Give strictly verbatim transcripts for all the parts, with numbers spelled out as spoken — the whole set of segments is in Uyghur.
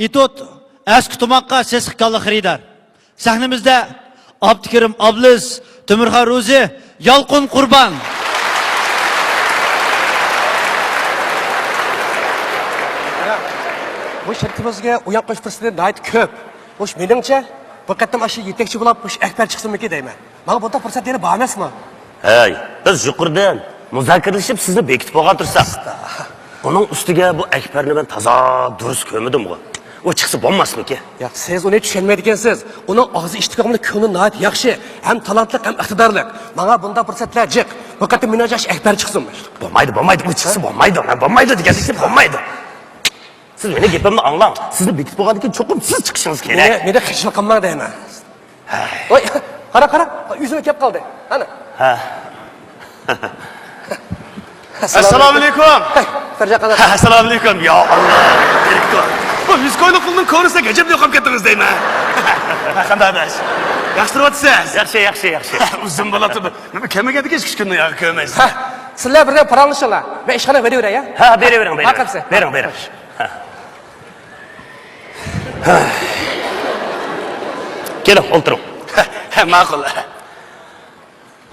ئېتوت، ئەسكى تۇماققا سېسىق كاللا خېرىدار. سەھنىمىزدە ئابدۇكېرىم ئابلىز، تۆمۈرخان روزى، يالقۇن قۇربان. بۇ شىركىتىمىزگە ئويۇن قويۇش پۇرسىتى ناھايىتى كۆپ. خوش، مېنىڭچە، بۇ قېتىم ئاشۇ يېتەكچى بولۇپ، مۇشۇ ئەكبەر چىقسىمىكىن دەيمەن. ماڭا بۇنداق پۇرسەت يەنە بار ئەمەسمۇ؟ ھەي، بىز يۇقىرىدىن مۇزاكىرىلىشىپ سىزنى بېكىتىپ بولغان تۇرساق. ئۇنىڭ ئۈستىگە بۇ ئەكبەرنى مەن تازا دۇرۇس كۆرمىدىمغۇ. ئۇ چىقسا بولماسمىكى؟ ياق، سىز ئۇنى چۈشەنمەيدىكەنسىز. ئۇنىڭ ئاغزى ئىشتىكىغىمۇ كۆڭلى ناھايىتى ياخشى، ھەم تالانتلىق، ھەم ئىقتىدارلىق. ماڭا بۇنداق پۇرسەتلەر جىق. بۇ قېتىم مېنىڭچە ئەكبەر چىقسۇن. بولمايدۇ، بولمايدۇ، ئۇ چىقسا بولمايدۇ. مەن بولمايدۇ دېگەندىكىن بولمايدۇ. سىز مېنىڭ گېپىمنى ئاڭلاڭ. سىزنى بېكىتىپ بولغاندىن كېيىن چوقۇم سىز چىقىشىڭىز كېرەك. مېنى، مېنى خىجىل قىلماڭ دەيمەن. ۋاي، قارا، قارا، ئۆزىمۇ كەپ قالدى. ئانا. ھە. ئەسسالامۇئەلەيكۇم. ھەي، سەرجان قانداق؟ ئەسسالامۇئەلەيكۇم. يا ئاللا، دىرېكتور. بۇ يۈز كويلۇق پۇلنىڭ كونىسىدەك ئەجەب يوقاپ كەتتىڭىز دەيمەن. ھە، قانداق ئاداش؟ ياخشى تۇرۇۋاتىسىز؟ ياخشى، ياخشى، ياخشى. ئۇزۇن بولاتتى. نېمە كەلمىگەندىكىن ئىككى، ئۈچ كۈندىن ياغى كۆرمەيسىز. ھە، سىلەر بىر پاراڭلىشىڭلار. مەن ئىشخانىغا بېرىۋېرەي، يا؟ ھە، بېرىۋېرىڭ، بېرىۋېرىڭ. ھە، قاپسى. بېرىڭ، بېرىڭ. ھە. كېلىڭ، ئولتۇرۇڭ. ھە، ماقۇل.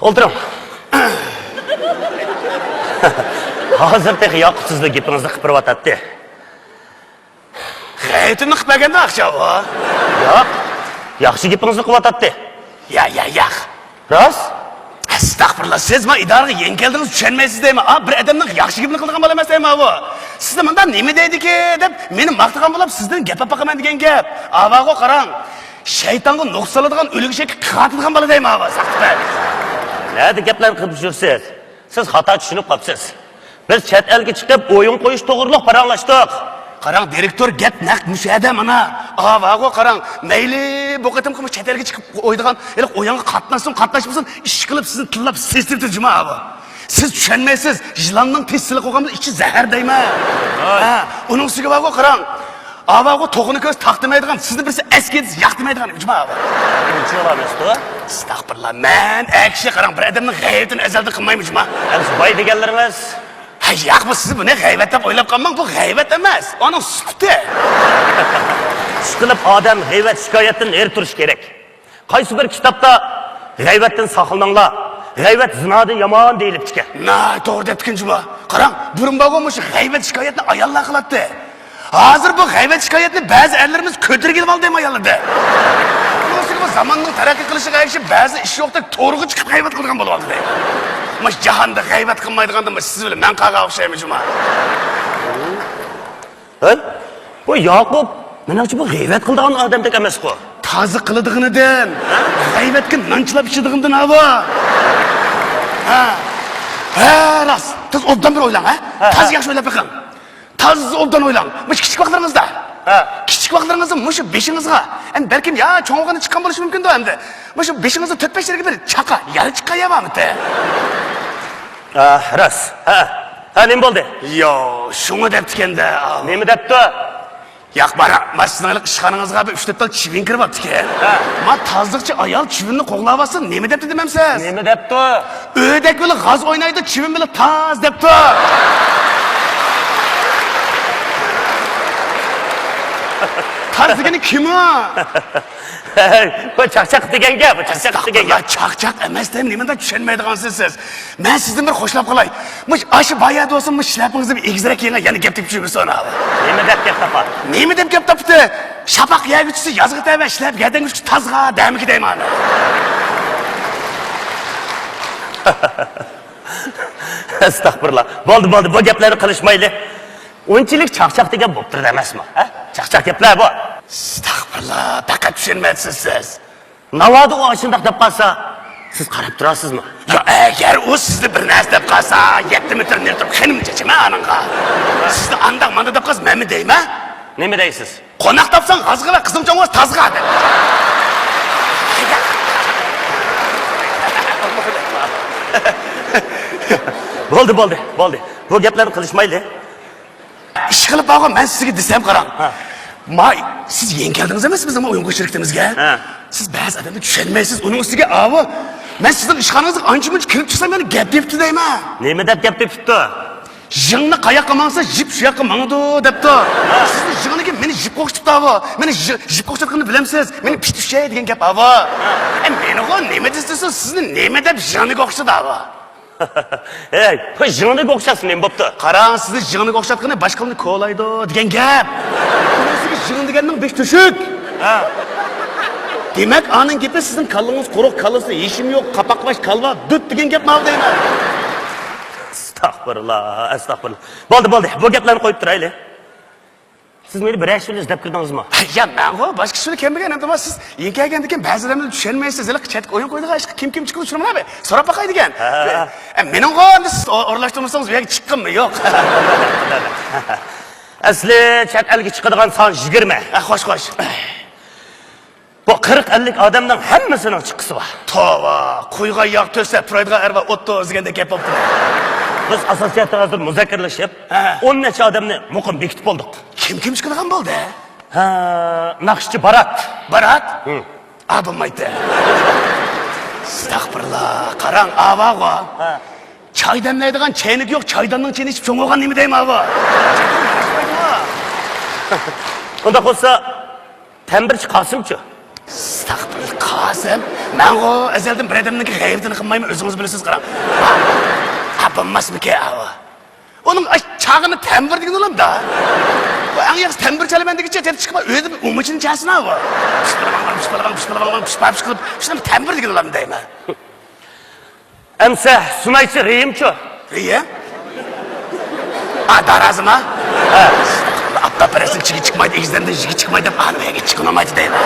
ئولتۇرۇڭ. ھازىر تېخى ياقۇپ سىزنىڭ گېپىڭىزنى قىپىرىۋاتاتتى. غەيۋىتىمنى قىلىپ بەرگەندە ئاخشام ئۇ. ياق. ياخشى گېپىڭىزنى قىلىۋاتاتتى. يا، يا، ياق. راست؟ ئەستەغپۇرۇللا، سىز ما ئىدارىگە يېڭى كەلدىڭىز، چۈشەنمەيسىز دەيمەن. ئا، بىر ئادەمنىڭ ياخشى گېپىنى قىلىدىغان بالا ئەمەس دەيمەن ئۇ. سىزنى مۇنداق نېمە دەيدىكى دەپ مېنى ماختىغان بولۇپ سىزدىن گەپ ئاپ باقىمەن دېگەن گەپ. ئاۋاغۇ قاراڭ. شەيتانغا نوخ سالىدىغان ئۆلۈك ئېشەككە قىغ ئاتىدىغان بالا دەيمەن ئاۋا، ساختىپەز. نەدە گەپلەرنى قىلىپ يۈرسىز؟ سىز خاتا چۈشىنىپ قاپسىز. بىز چەت ئەلگە چىقىپ ئويۇن قويۇش توغرۇلۇق پاراڭلاشتۇق. قاراڭ، دىرېكتور، گەپ نەق مۇشۇ يەردە مانا. ئاۋاغۇ قاراڭ، مەيلى بۇ قېتىمقى چەت ئەلگە چىقىپ ئوينىغان ھېلىقى ئويۇنغا قاتناشسۇن، قاتناشمىسۇن، ئىشقىلىپ سىزنى تىللاپ سېسىتىپتۇ جۇما ئاۋۇ. سىز چۈشەنمەيسىز، يىلاننىڭ تېشى سىلىق بولغان بىلەن ئىچى زەھەر دەيمەن. ھە، ئۇنىڭ ئۈستىگە بارغۇ قاراڭ. ئاۋاغۇ توخۇنى كۆرسە تاق دېمەيدىغان، سىزنى بىرسى ئەسكى دېسە ياق دېمەيدىغان جۇما ئاۋۇ. ئۇنچىۋالامسىز؟ ئەستەغپۇرۇللا، مەن ئەكشى قاراڭ، بىر ئادەمنىڭ غەيۋىتىنى ئەزەلدىن قىلمايمەن جۇما. ئەمىسە باي دېگەنلىرىڭىز؟ ھە، ياق، بۇ سىز بۇنى غەيۋەت دەپ ئويلاپ قالماڭ، بۇ غەيۋەت ئەمەس، ئۇنىڭ سۈپىتى. ئىشقىلىپ ئادەم غەيۋەت شىكايەتتىن نېرى تۇرۇشى كېرەك. قايسى بىر كىتابتا غەيۋەتتىن ساقلىنىڭلار، غەيۋەت زىنادىن يامان دېيىلىپتىكەن. ناھايىتى توغرا دەپتىكەن جۇما. قاراڭ، بۇرۇن بارغۇ مۇشۇ غەيۋەت شىكايەتنى ئاياللار قىلاتتى. ھازىر بۇ غەيۋەت شىكايەتنى بەزى ئەرلىرىمىز كۆتۈرگىلى ئالدى ئاياللىردا. بۇنىڭ ئۈستىگە بۇ زاماننىڭ تەرەققىي قىلىشىغا ئەگىشىپ بەزى ئىش يوقتەك تورغا چىقىپ غەيۋەت قىلىدىغان بولۇۋالدى. ماش جاھاندا غەيۋەت قىلمايدىغاندا ماش سىز بىلەن مەن قالغان ئوخشايمەن جۇما. ھە؟ بۇ ياقۇپ، مېنىڭچە بۇ غەيۋەت قىلىدىغان ئادەمدەك ئەمەسقۇ. تازا قىلىدىغىنىدىن، غەيۋەتكە نان چىلاپ ئىچىدىغىنىدىن ھاۋا. ھە. ھە، راست. تازا ئوبدان بىر ئويلاڭ، ھە؟ ھە، تازا ھە. ياخشى ئويلاپ بېقىڭ. تازا ئوبدان ئويلاڭ. مۇشۇ كىچىك ۋاقىتلىرىڭىزدا. ھە. كىچىك ۋاقىتلىرىڭىزدا مۇشۇ بېشىڭىزغا، ئەمدى بەلكىم يا چوڭ بولغاندا چىققان بولۇشى مۇمكىندۇ ئەمدى. مۇشۇ بېشىڭىزدا تۆت-بەش يەرگە بىر چاقا يارا چىققان يا بارمىتى؟ ئا، راست. ھە. ھە، نېمە بولدى؟ يو، شۇڭا دەپتىكەن-دە. نېمە دەپتۇ؟ ياق، مانا، ما سىزنىڭ ھېلىقى ئىشخانىڭىزغا بىر ئۈچ-تۆت تال چىۋىن كىرىۋاپتىكەن. ھە. ما تازىلىقچى ئايال چىۋىننى قوغلاۋاتسا نېمە دەپتۇ دېمەمسىز؟ نېمە دەپتۇ؟ ئۆدەك بىلەن غاز ئوينايدۇ، چىۋىن بىلەن تاز دەپتۇ. تاز دېگىنى كىم ئۇ؟ ھەي، بۇ چاقچاق دېگەن گەپ، بۇ چاقچاق دېگەن گەپ. ئەستەغپۇرۇللا، چاقچاق ئەمەس دەيمەن، نېمانداق چۈشەنمەيدىغانسىز سىز؟ مەن سىزدىن بىر خوشلاپ قالاي. مۇش ئاشۇ بايا دوستۇم مۇش شىلەپىڭىزنى بىر ئېگىزرەك كىيىڭ، يەنە گەپ تېپىپ يۈرمىسۇن ھاۋا. نېمە دەپ گەپ تاپا؟ نېمە دەپ گەپ تاپتى؟ شاپاق يەرگە چۈشسە يازغا تەۋە، شىلەپ يەردەن چۈشسە تازغا دەمىكى دەيمەن. ئەستەغپۇرۇللا. بولدى، بولدى، بۇ گەپلەرنى قىلىشمايلى. ئۇنچىلىك چاقچاق دېگەن بوپتۇ ئەمەسمۇ؟ ھە؟ چاقچاق گەپلەر بۇ. ئەستەغپۇرۇللا، پەقەت چۈشەنمەيسىز سىز. ناۋادا ئۇ ئاشۇنداق دەپ قالسا، سىز قاراپ تۇرارسىزمۇ؟ يا، ئەگەر ئۇ سىزنى بىر نەرسە دەپ قالسا، يەتتە مېتىر نېرى تۇرۇپ خېنىمنى چېچىمەن ئانىڭغا. سىزنى ئانداق مانداق دەپ قالسا، مەنمۇ دەيمەن. نېمە دەيسىز؟ قوناق تاپساڭ غازغا ۋە قىزىڭ چوڭ بولسا تازغا دەپ. بولدى، بولدى، بولدى. بۇ گەپلەرنى قىلىشمايلى. ئىشقىلىپ بارغۇ، مەن سىزگە دېسەم قاراڭ. ھە. ما، سىز يېڭى كەلدىڭىز ئەمەسمۇ بىزنىڭ ئويۇن قويۇش شىركىتىمىزگە؟ ھە. سىز بەزى ئادەمنى چۈشەنمەيسىز. ئۇنىڭ ئۈستىگە ئاۋۇ، مەن سىزنىڭ ئىشخانىڭىزغا ئانچە-مۇنچە كىرىپ چىقسام، يەنە گەپ تېپىپتۇ دەيمەن. نېمە دەپ گەپ تېپىپتۇ؟ يىڭنە قاياققا ماڭسا، يىپ شۇ ياققا ماڭىدۇ دەپتۇ. ھە. سىزنىڭ يىڭنىكى مېنى يىپقا ئوخشىتىپتۇ ئاۋۇ. مېنى يىپقا ئوخشاتقىنىنى بىلەمسىز؟ مېنى پىشتىشەي دېگەن گەپ ئاۋۇ. ئە، مېنىغۇ نېمە دېسە، سىزنى نېمە دەپ يىڭنىگە ئوخشىتىدۇ ئاۋۇ؟ ھەي، بۇ يىڭنىگە ئوخشاتسا نېمە بوپتۇ؟ قاراڭ، سىزنى يىڭنىگە ئوخشاتقىنى باشقىلارنى كولايدۇ دېگەن گەپ. ئۇنىڭ ئۈستىگە يىڭنە دېگەننىڭ بېشى تۆشۈك. ھە. دېمەك، ئانىڭ گېپى سىزنىڭ كاللىڭىز قۇرۇق، كاللىسىدا ھېچنېمە يوق، قاپاق باش كالۋا، دۈت دېگەن گەپ ماۋۇ دەيمەن. ئەستەغپۇرۇللا، ئەستەغپۇرۇللا. بولدى، بولدى، بۇ گەپلەرنى قويۇپ تۇرايلى. سىز مېنى بىرەر ئىش بىلەن ئىزدەپ كىردىڭىزمۇ؟ يا، مەنغۇ باشقا ئىش بىلەن كەلمىگەن، ئەمدى سىز يېڭى كەلگەندىكىن بەزى ئادەملەرنى چۈشەنمەيسىز، ھېلىقى چەتكە ئويۇن قويىدىغان ئىشقا كىم كىم چىقىدۇ، شۇنىمۇ بىر سوراپ باقاي دېگەن. ھە. ئە، مېنىڭغۇ ئەمدى سىز ئو-، ئورۇنلاشتۇرمىسىڭىز، بۇ يەرگە چىققىنمۇ يوق. ئەسلى چەت ئەلگە چىقىدىغان سان يىگىرمە. ئە، خوش، خوش. بۇ قىرىق ئەللىك ئادەمنىڭ ھەممىسىنىڭ چىققۇسى بار. توۋا، قۇيغا ياغ تۆسەپ پۇرايدىغان ئەر بار ئوتتۇز دېگەندەك گەپ بوپتۇ. بىز ئاساسىيەتتە ھازىر مۇزاكىرىلىشىپ، ھە، ئون نەچچە ئادەمنى مۇقىم بېكىتىپ بولدۇق. كىم كىم چىقىدىغان بولدى؟ ھە، ناخشىچى بارات. بارات؟ ھە. ئا، بولمايتتى. ئەستەغپۇرۇللا، قاراڭ، ئاۋاغۇ. ھە. چاي دەملەيدىغان چەينىكى يوق، چايداننىڭ چېيىنى ئىچىپ چوڭ بولغان نېمە دەيمەن ئاۋۇ؟ ئۇنداق بولسا، تەمبىرچى قاسىمچۇ؟ ئەستەغپۇرۇللا، قاسىم؟ مەنغۇ ئەزەلدىن بىر ئادەمنىڭكى غەيۋىتىنى قىلمايمەن، ئۆزىڭىز بىلىسىز، قاراڭ. ھا، ھا، بولماسمىكىن ئاۋۇ؟ ئۇنىڭ ئاش چاغىنى تەمبىر دېگىنى بولامدا؟ بۇ ئەڭ ياخشى تەمبىر چالىمەن دېگۈچە، تېتى چىقىپ ئۆزى ئۇمىچىنى چالسۇن ئاۋۇ. پىش پىلىڭ، پىش پىلىڭ، پىش پىلىڭ، پىش پىش قىلىپ، شۇنى تەمبىر دېگىنى بولامدا دەيمەن. ئەمسە سۇنايچى رېيىمچۇ؟ رېيىم؟ ئا، دارازىما؟ ھە. ئاپتاپ پەرەسنىڭ چىگى چىقمايدۇ، ئېگىزلەردىن يىگى چىقمايدۇ دەپ، ئانىڭ ھەگە چىقىنالمايدۇ دەيمەن.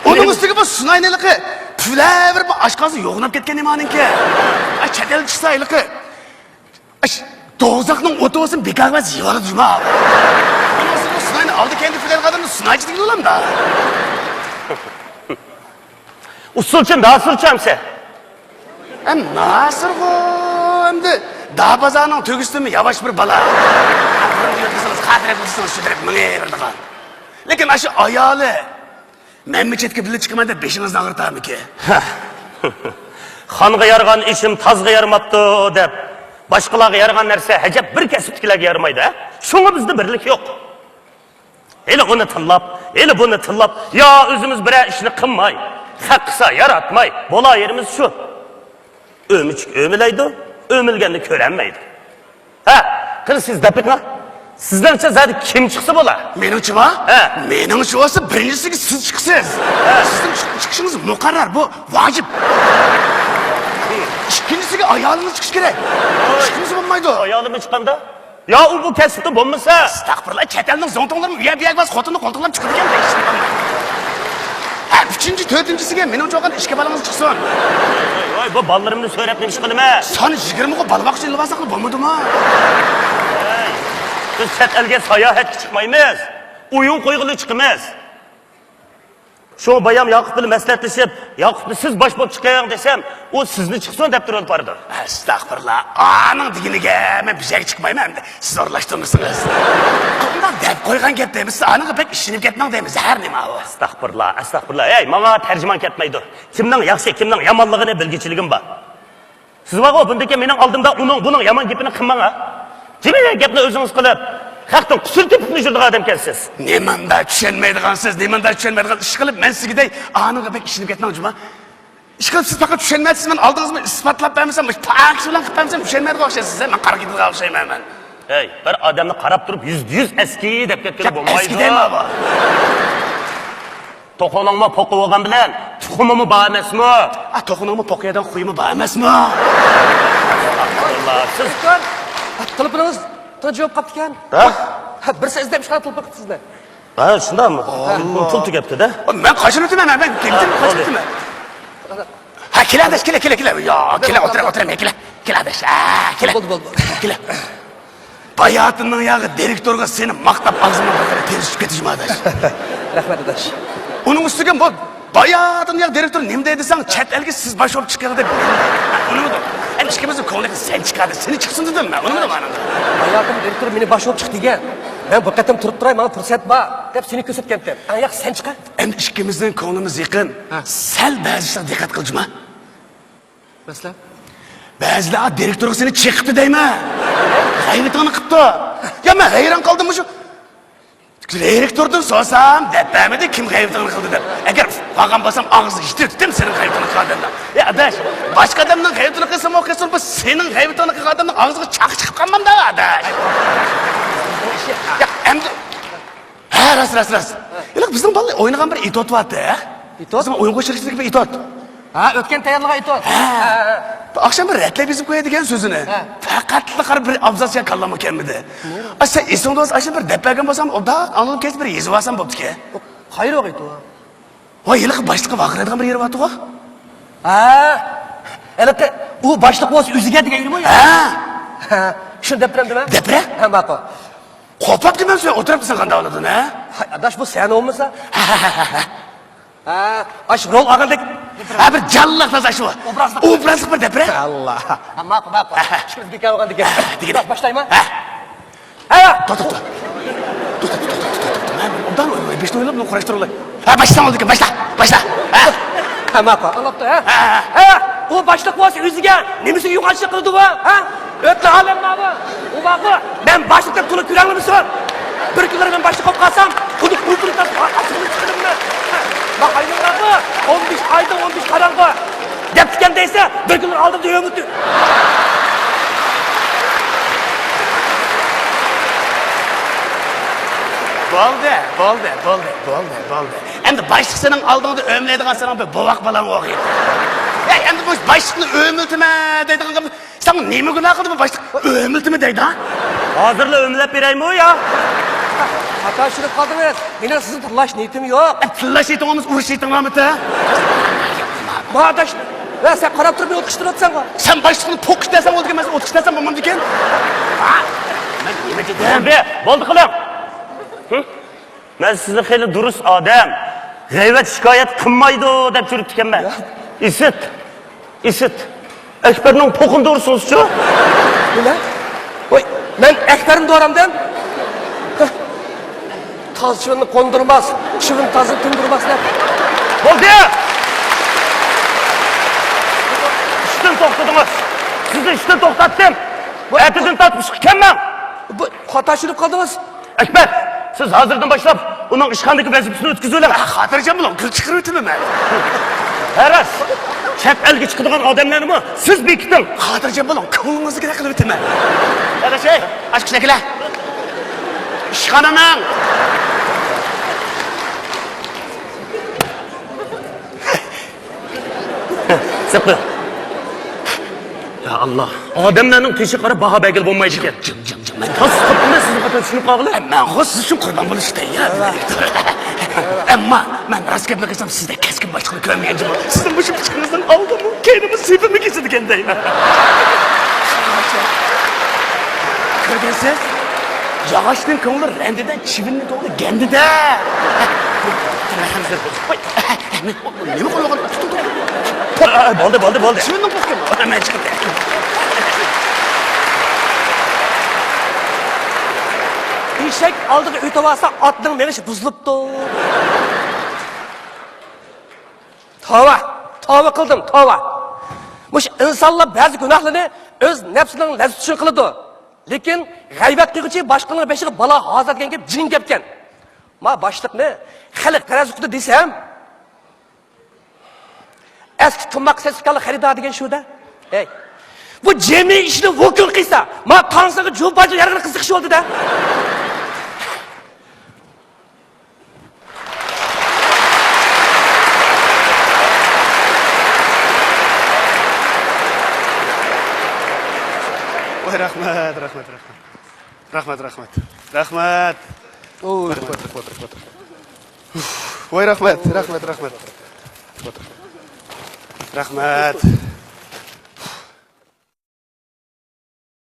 ئۇنىڭ ئۈستىگە بۇ سۇناينى ھېلىقى پۈۋلەۋېرىپ، بۇ ئاشقازىنى يوغىناپ كەتكەن نېمە ئانىڭكى؟ ئا، چەت ئەلگە چىقسا ھېلىقى ئاش، دوزاخنىڭ ئوتى بولسۇن، بىكارغا يىغىۋالىدۇ جۇما. ئۇنىڭ ئۈستىگە بۇ سۇناينى ئالدى كەينىدە پۈۋلەيدىغان ئادەمنى سۇنايچى دېگىلى بولامدا؟ ئۇسسۇلچى، ناسىرچۇ ئەمسە؟ ئەم، ناسىرغۇ ئەمدى دار بازارنىڭ تۆگىسىدىمۇ ياۋاش بىر بالا. بۇرۇن يۆتكىسىڭىز، خاتىرە قىلسىڭىز، سۈدۈرۈپ مېڭىۋېرىدىغان. لېكىن ئاشۇ ئايالى مەنمۇ چەتكە بىللە چىقىمەن دەپ بېشىڭىزنى ئاغرىتامىكىن؟ خانغا يارىغان ئىشىم تازغا يارىماپتۇ دەپ، باشقىلارغا يارىغان نەرسە ئەجەب بىر كەسىپتىكىلەرگە يارىمايدۇ، ھە؟ شۇڭا بىزدە بىرلىك يوق. ھېلى ئۇنى تىللاپ، ھېلى بۇنى تىللاپ، يا ئۆزىمىز بىرەر ئىشنى قىلماي، خەق قىلسا ياراتماي، بولاۋېرىمىز شۇ. ئۆمۈچۈك ئۆمىلەيدۇ، ئۆمۈلگەننى كۆرەلمەيدۇ. ھە، قېنى سىز دەپ بېقىڭ. سىزنىڭچە زادى كىم چىقسا بولا؟ مېنىڭچىما؟ ھە. مېنىڭچە بولسا بىرىنچىسىگە سىز چىقىسىز. ھە. سىزنىڭ چىق-، چىقىشىڭىز مۇقەررەر، بۇ ۋاجىپ. ئىككىنچىسىگە ئايالىڭىز چىقىشى كېرەك. ۋاي. چىقمىسا بولمايدۇ. ئايالىممۇ چىقامدا؟ يا ئۇ بۇ كەسىپتە بولمىسا. ئەستەغپۇرۇللا، چەت ئەلنىڭ زوڭتۇڭلىرىمۇ ئۇ يەر بۇ يەرگە بارسا خوتۇننى قولتۇقلاپ چىقىدىكەن. ھە، ئۈچىنچى، تۆتىنچىسىگە مېنىڭچە بولغان ئىككى بالىڭىز چىقسۇن. ۋاي، ۋاي، بۇ بالىلىرىمنى سۆرەپ نېمە ئىش قىلىمەن؟ سان يىگىرمىغۇ بالا باققۇچى ئېلىۋالساقلا بولمىدىمۇ؟ ھەي، بىز چەت ئەلگە ساياھەتكە چىقمايمىز، ئويۇن قويغىلى چىقىمىز. شۇڭا بايام ياقۇپ بىلەن مەسلىھەتلىشىپ، ياقۇپنى سىز باش بولۇپ چىقىڭ دېسەم، ئۇ سىزنى چىقسۇن دەپ تۇرۇۋېلىپ بارىدۇ. ئەستەغپۇرۇللا، ئانىڭ دېگىنىگە مەن بىر يەرگە چىقمايمەن ئەمدى، سىز ئورۇنلاشتۇرمىسىڭىز. ئۇنداق دەپ قويغان گەپ دەيمىز، سىز ئانىڭغا بەك ئىشىنىپ كەتمەڭ دەيمىز، ھەر نېمە ئۇ. ئەستەغپۇرۇللا، ئەستەغپۇرۇللا، ھەي، ماڭا تەرجىمان كەتمەيدۇ. كىمنىڭ ياخشى، كىمنىڭ يامانلىقىنى بىلگۈچىلىكىم بار. سىز بارغۇ، بۇندىن كېيىن مېنىڭ ئالدىمدا ئۇنىڭ، بۇنىڭ يامان گېپىنى قىلماڭ، ھە؟ جىمى گەپنى ئۆزىڭىز قىلىپ، خەقتىن قۇسۇر تېپىپ يۈرىدىغان ئادەمكەنسىز. نېمانداق چۈشەنمەيدىغانسىز، نېمانداق چۈشەنمەيدىغان ئىش قىلىپ، مەن سىزگىدەك ئانىڭغا بەك ئىشىنىپ كەتمەڭ جۇما. ئىش قىلىپ سىز پەقەت چۈشەنمەيسىز، مەن ئالدىڭىزغا ئىسپاتلاپ بەرمىسەم، مۇشۇ پاكىت بىلەن قىلىپ بەرمىسەم، چۈشەنمەيدىغان ئوخشايسىز، ھە؟ مەن قارا كېتىدىغان ئوخشايمەن مەن. ھەي، بىر ئادەمنى قاراپ تۇرۇپ يۈزدە يۈز ئەسكى دەپ كەتكىلى بولمايدۇ. ئەسكى دەيمەن بۇ. توخۇنىڭمۇ پوقى بولغان بىلەن تۇخۇمىمۇ بار ئەمەسمۇ؟ ئا، توخۇنىڭمۇ پوقى يەيدىغان خۇيىمۇ بار ئەمەسمۇ؟ ئەستەغپۇرۇللا، سىز. ئا، تېلېفونىڭىز تۇنجى بولۇپ قاپتىكەن. ھە؟ ھە، بىرسى ئىزدەپ ئىشقا تېلېفون قىپتۇ سىزنى. ھە، شۇنداقمۇ؟ ھە. پۇل تۈگەپتۇ-دە. مەن قاچان ئۆتىمەن، مەن، مەن قاچان ئۆتىمەن. ھە، كېلە، ئاداش، كېلە، كېلە، كېلە. يا، كېلە، ئولتۇر، ئولتۇر، مەن كېلە. كېلە، ئاداش، ھە، كېلە. بولدى، بولدى، بولدى. كېلە. باياتىننىڭ ياغى دىرېكتورغا سېنى ماختاپ ئاغزىمنىڭ بىر تېرىسى چۈشۈپ كېتىشىم، ئاداش. رەھمەت، ئاداش. ئۇنىڭ ئۈستىگە بۇ باياتىن ياغى دىرېكتور نېمە دەيدۇ دېسەڭ، چەت ئەلگە سىز باش بولۇپ چىقىڭ دەپ. ئۇنىمىدۇ. ئەمدى ئىككىمىزنىڭ كۆڭلىگە سەن چىقا دېسە، سېنى چىقسۇن دېدىم مەن. ئۇنىمىدۇ مانا. باياتىن دىرېكتور مېنى باش بولۇپ چىق دېگەن. مەن بۇ قېتىم تۇرۇپ تۇراي، ماڭا پۇرسەت بار دەپ سېنى كۆرسەتكەنتىم. ئەڭ ياخشى سەن چىقا. ئەمدى ئىككىمىزنىڭ كۆڭلىمىز يېقىن. ھە. سەل بەزى ئىشلارغا دىققەت قىل جۇما. مەسىلەن؟ بەزىلەر دىرېكتورغا سېنى چېقىپتۇ دەيمەن. غەيۋىتىڭنى قىپتۇ. يا، مەن ھەيران قالدىم مۇشۇ. دىرېكتوردىن سورىسام، دەپ بەرمىدى، كىم غەيۋىتىڭنى قىلدى دەپ. ئەگەر ئۇققان بولسام، ئاغزىغا يېتىۋېتەتتىم سېنىڭ غەيۋىتىڭنى قىلغان ئادەمنىڭ. يا ئاداش، باشقا ئادەمنىڭ غەيۋىتىنى قىلسىمۇ قىلسۇن، بۇ سېنىڭ غەيۋىتىڭنى قىلغان ئادەمنىڭ ئاغزىغا چاقا چىقىپ قالمامدا، ئاداش. يا، ئەمدى ھە، راست، راست، راست. ھېلىقى بىزنىڭ بالىلار ئوينىغان بىر ئېتوت بارتى، ھە؟ ئېتوت؟ بىزنىڭ ئۇيغۇر شىركىتىدىكى بىر ئېتوت. ھە، ئۆتكەن تەييارلىغان ئېتوت. ھە. ھە، ھە. ئاخشام بىر رەتلەپ يېزىپ قوياي دېگەن سۆزىنى. ھە. پەقەتلا قارا بىر ئابزاسچە كاللامغا كەلمىدى. ئا، سەن ئېسىڭدە بولسا، ئاشۇ بىر دەپ بەرگەن بولسام، ئوبدان ئاندىن كەچ بىر يېزىۋالسام بوپتىكەن. قايرۇق ئېتوت؟ ۋاي، ھېلىقى باشلىققا ۋارقىرايدىغان بىر يېرى بارتىغۇ. ھە. ھېلىقى ئۇ باشلىق بولسا ئۆزىگە دېگەن يېرىمۇ يا؟ ھە. ھە. شۇنى دەپ بېرەمدىمەن؟ دەپ بېرە. ھە، ماقۇل. قوپۇپ كېتىمەن سەن ئولتۇرۇپ قالساڭ قانداق بولىدۇ، ھە؟ ھاي، ئاداش، بۇ سەن بولمىسا. ھە، ھە، ھە، ھە. ھە، ئاش رول ئالغاندەك. ھە، بىر جانلىق تازا شۇ. ئوبرازلىق. ئوبرازلىق بىر دەپ بېرە. ئاللا. ھە، ماقۇل، ماقۇل. ھە، ھە. شۇ بىكار بولغاندىكەن. ھە، دېگىنە. باشلايمەن. ھە. ھە. توختا، توختا. توختا، توختا، توختا، توختا. مەن ئوبدان ئويلاپ، بېشىنى ئويلاپ، بۇنى قۇراشتۇرالاي. ھە، باشلىساڭ بولىدىكەن، باشلا، باشلا. ھە. ھە، ماقۇل. ئاڭلاپتۇ، ھە؟ ھە، ھە. ھە، ئۇ باشلىق بولسا ئۆزىگە نېمىسى يوغانچىلىق قىلىدۇ بۇ، ھە؟ ئۆتنە ئالەم ماۋۇ. ئۇ بارغۇ، مەن باشلىق دەپ تولا كۆرەڭلىمىسۇن. بىر كۈنلىرى مەن باشلىق بولۇپ قالسام، ئۇنى قۇيتۇرۇپ تاشلاپ ئاچچىقىنى چىقىرىمەن. ماقاينىڭلارغۇ، ئون بەش ئايدىن ئون بەش قاراڭغۇ. دەپتىكەن دەيسە، بىر كۈنلەر ئالدىمدا ئۆمۈتۈ. بولدى، بولدى، بولدى، بولدى، بولدى. ئەمدى باشلىق سېنىڭ ئالدىڭدا ئۆمىلەيدىغان سېنىڭ بىر بوۋاق بالاڭ ئوخشايدۇ. يا، ئەمدى بۇ باشلىقنى ئۆمىلىتىمەن دەيدىغان گەپ، ساڭا نېمە گۇناھ قىلدى بۇ باشلىق؟ ئۆمىلىتىمەن دەيدۇ، ھە؟ ھازىرلا ئۆمىلەپ بېرەيمۇ يا؟ خاتا چۈشىنىپ قالدىڭىز. مېنىڭ سىزنى تىللاش نىيىتىم يوق. ئە، تىللاش نىيىتىڭ بولمىسا ئۇرۇش نىيىتىڭ بارمىتى؟ ما ئاداش، ۋە سەن قاراپ تۇرۇپ مېنى ئوتقا چىقىرىۋاتىسەنغۇ. سەن باشلىقنى توقۇش دەسەڭ بولىدىكەن، مەن سېنى ئوتقا چىقىرسام بولمامدىكەن؟ ھە؟ مەن نېمە دېدىم؟ بولدى، بولدى قىلىڭ. ھە؟ مەن سىزنى خېلى دۇرۇس ئادەم، غەيۋەت شىكايەت قىلمايدۇ دەپ يۈرۈپتىكەنمەن. يا. ئىسىت. ئىسىت. ئەكبەرنىڭ پوقىنى دورىسىڭىزچۇ؟ نېمە؟ ۋاي، مەن ئەكبەرنى دورامدىم؟ ھە. تاز چىۋىننى قوندۇرماس، چىۋىن تازنى تىندۇرماس دەپ. بولدى! ئىشتىن توختىتىڭىز. سىزنى ئىشتىن توختاتتىم. ۋاي، ئەتىدىن تارتىپ ئىشقا كەلمەڭ. بۇ خاتا چۈشىنىپ قالدىڭىز. ئەكبەر، سىز ھازىردىن باشلاپ ئۇنىڭ ئىشخانىدىكى ۋەزىپىسىنى ئۆتكۈزۈۋېلىڭ. ھە، خاتىرجەم بولۇڭ، گۈل چىقىرىۋېتىمەن مەن. ھە راست، چەت ئەلگە چىقىدىغان ئادەملەرنىمۇ سىز بېكىتىڭ. خاتىرجەم بولۇڭ، كۆڭلىڭىزدىكىدەك قىلىۋېتىمەن. ئاداش، ئاچقۇچ ئەكىلە. ئىشخانىنىڭ. سەپ قويۇڭ. يا ئاللا، ئادەملەرنىڭ تېشىغا قاراپ باھا بەرگىلى بولمايدىكەن. جىڭ، جىڭ، جىڭ، مەن تاس قاپتىمەن سىزنى قاچان چۈشىنىپ قالغىلى. ئە، مەنغۇ سىز ئۈچۈن قۇربان بولۇشقا تەييار. ئەمما مەن راست گەپنى قىلسام، سىزدەك كەسكىن باشلىقنى كۆرمىگەن جۇمۇ. سىزنىڭ مۇشۇ پىچىقىڭىزنىڭ ئالدىمۇ، كەينىمۇ سېپىمۇ كېسىدىكەن دەيمەن. كۆرگەنسىز، ياغاچنىڭ كۆڭلى رەندىدە، چىۋىننىڭ كۆڭلى گەندىدە. نېمە قىلغان؟ بولدى، بولدى، بولدى. چىۋىننىڭ پوستى. مەن چىقىپ. ئېشەك ئالدىغا ئۆتۈۋالسا، ئاتنىڭ مېڭىشى بۇزۇلۇپتۇ. تاۋا، تاۋا قىلدىم، تاۋا. مۇشۇ ئىنسانلار بەزى گۇناھلارنى ئۆز نەپسىنىڭ لەززىتى ئۈچۈن قىلىدۇ. لېكىن غەيۋەت قىلغۇچى باشقىلارنىڭ بېشىغا بالا ھازىر دېگەن گەپ جىڭ گەپكەن. ما باشلىقنى خەلق تەرەزى قىلدى دېسەم، ئەسكى تاماق سېتىۋاتقانلار خېرىدار دېگەن شۇ-دە. ھەي، بۇ جىمى ئىشنى ۋوكۇل قىلسا، ما تاڭسىغا جۇ باجۇ يارغىنى قىزىقىش بولدى-دە. ۋاي، رەھمەت، رەھمەت، رەھمەت. رەھمەت، رەھمەت. رەھمەت. ئوي. رەھمەت، رەھمەت، رەھمەت. ۋاي، رەھمەت، رەھمەت، رەھمەت. رەھمەت.